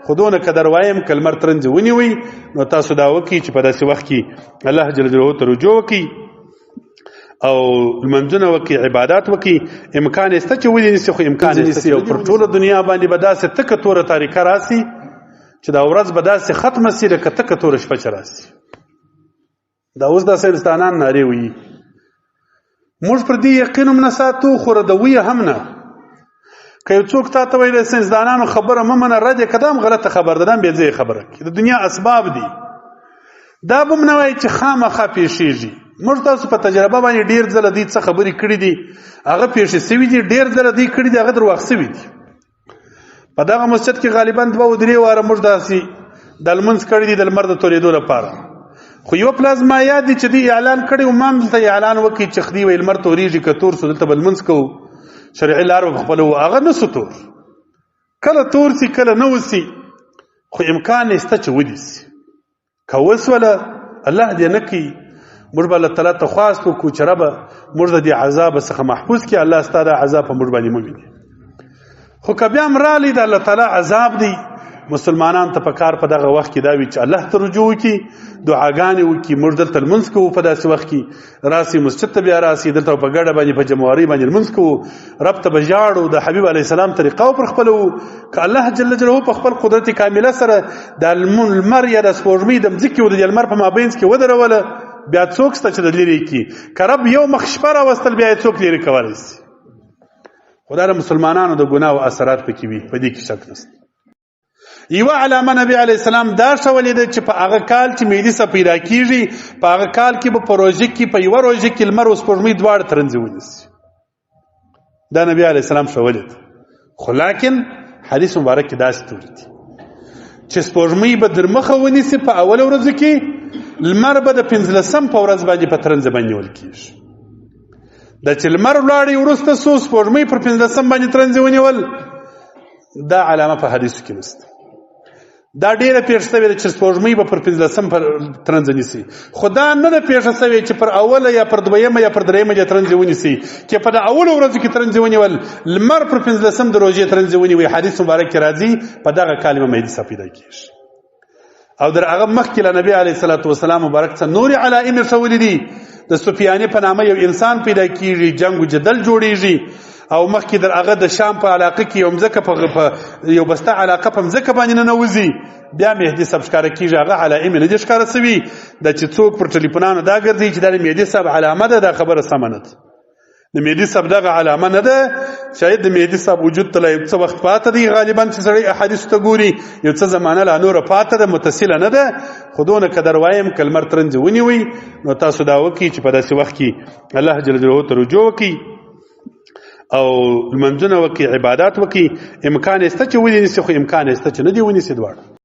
خو دونه قدر وایم کلمر ترنځ ونیوي، نو تاسو دا وکړئ چې په داسې وخت کې الله جل جلاله ته رجوع وکړئ او لمونځونه وکړي، عبادت وکړي. امکان یې شته چې ودې نیسي، خو امکان یې نیسي او پر ټوله دنیا باندې به داسې تکه توره تاریکه راسي چې دا ورځ به داسې ختمه سي لکه تکه توره شپه چې راسي. دا اوس د ساینسدانان نارې وایي، موږ پر دې یقین هم نه ساتو، خو ردوي هم نه. که یو څوک تا ته وایي د ساینسدانانو خبره مه منه، رد یې کړه، دا هم غلطه خبره ده، دا هم بېځایه خبره کوي. د دنیا اسباب دي، دا به هم نه وایي چې خامخا پېښېږي. موږ تاسو په تجربه باندې ډېر ځله دوی څه خبرې کړې دي، هغه پېښې سوي دي، ډېر ځله دوی کړي دي، هغه درواغ سوي دي. په دغه مسجد کې غالبا دوه او درې واره موږ داسې د لمونځ کړی دی د لمر د تورېدو لپاره. خو یو پلازما یاد دی چې دی اعلان کړی او ما هم دلته اعلان وکړي چې خدای ویل لمر تورېږي که تور سو دلته به لمونځ کوو، شرعي لار به خپلوو. هغه نه سو تور، کله تور سي کله نه وسي، خو امکان یې شته چې ودې سي. که وسوله الله دې نه کوي، موږ به الله تعالی ته خواست وکړو چې ربه موږ د دې عذاب څخه محفوظ کړي، الله ستا د عذاب په موږ باندې مه ویني. خو که بیا هم رالی د الله تعالی عذاب دی، مسلمانان ته په کار په دغه وخت کې دا وي چې الله ته رجوع وکړي، دعاګانې وکړي. موږ دلته لمونځ کوو، په داسې وخت کې راسي مسجد ته بیا راسي، دلته په ګډه باندې په جموارۍ باندې لمونځ کوو، رب ته به ژاړو، د حبیب علیه السلام طریقه پر خپلوو. که الله جل جلاله په خپل قدرت کامله سره د لمر یا د سپوږمۍ د مځکې او د لمر په مابینځ کې ودروله، بیا څوک شته چې د لرې کړي؟ که رب یو مخ شپه راوستل، بیا یې څوک لرې کولی شي؟ خو دا د مسلمانانو د ګناه او اثرات پکې وي، په دې کې شک نشته. یوه علامه نبی علیه السلام دا ښولې ده چې په هغه کال چې مهدي صاحب پیدا کیږي، په هغه کال کې به په روژه کې، په یوه روژه کې لمر او سپوږمۍ دواړه ترنځې ونیسي. دا نبی علیه السلام ښولې ده. خو لیکن حدیث مبارک کې داسې توري دي چې سپوږمۍ به در مخه ونیسي په اوله ورځ کې، لمر به د پنځلسم په ورځ باندې په ترنځه باندې نیول کیږي. دا چې لمر ولاړی وروسته سو، سپوږمۍ پر پنځلسم باندې ترنځې ونیول، دا علامه په حدیثو کې نشته. دا ډیره پیښه سوې ده چې سپوږمۍ به پر پنځلسم پر ترنځه نیسي، خو دا نه ده پیښه سوې چې پر اوله یا پر دویمه یا پر درېیمه دې ترنځې ونیسي. چې په د اولو ورځو کې ترنځې ونیول، لمر پر پنځلسم د روژې ترنځې ونیوي، حدیث مبارک کې راځي، په دغه کال به مهدي صاحب پیدا کېږي. او در هغه مخکې له نبی علیه الصلاة والسلام مبارک څه نورې علائم ښولې دي. د سفیاني په نامه یو انسان پیدا کیږي، جنګ و جدل جوړیږي، او مخکې در هغه د شام په علاقه کې یو مځکه په یو بسته علاقه په مځکه باندې ننوځي، بیا مهدي صاحب ښکاره کیږي. هغه علائم نه دي ښکاره سوي. دا چې څوک پر ټلیفونانو دا ګرځي چې دا د مهدي صاحب علامه ده، دا خبره سمه نه ده. د مهدي صاحب دغه علامه نه ده. شاید د مهدي صاحب وجود ته لا یو څه وخت پاته دی، غالبا چې سړی احادیث ته ګوري یو څه زمانه لا نوره پاته ده، متصله نه ده. خو دونه قدر وایم که لمر ترنځ ونیوي، نو تاسو دا وکړئ چې په داسې وخت کې الله جل جلاله ته رجوع وکړئ او لمونځونه وکړي، عبادات وکړي. امکان یې شته چې ودې نیسي، خو امکان یې شته چې نه دې ونیسي دواړه.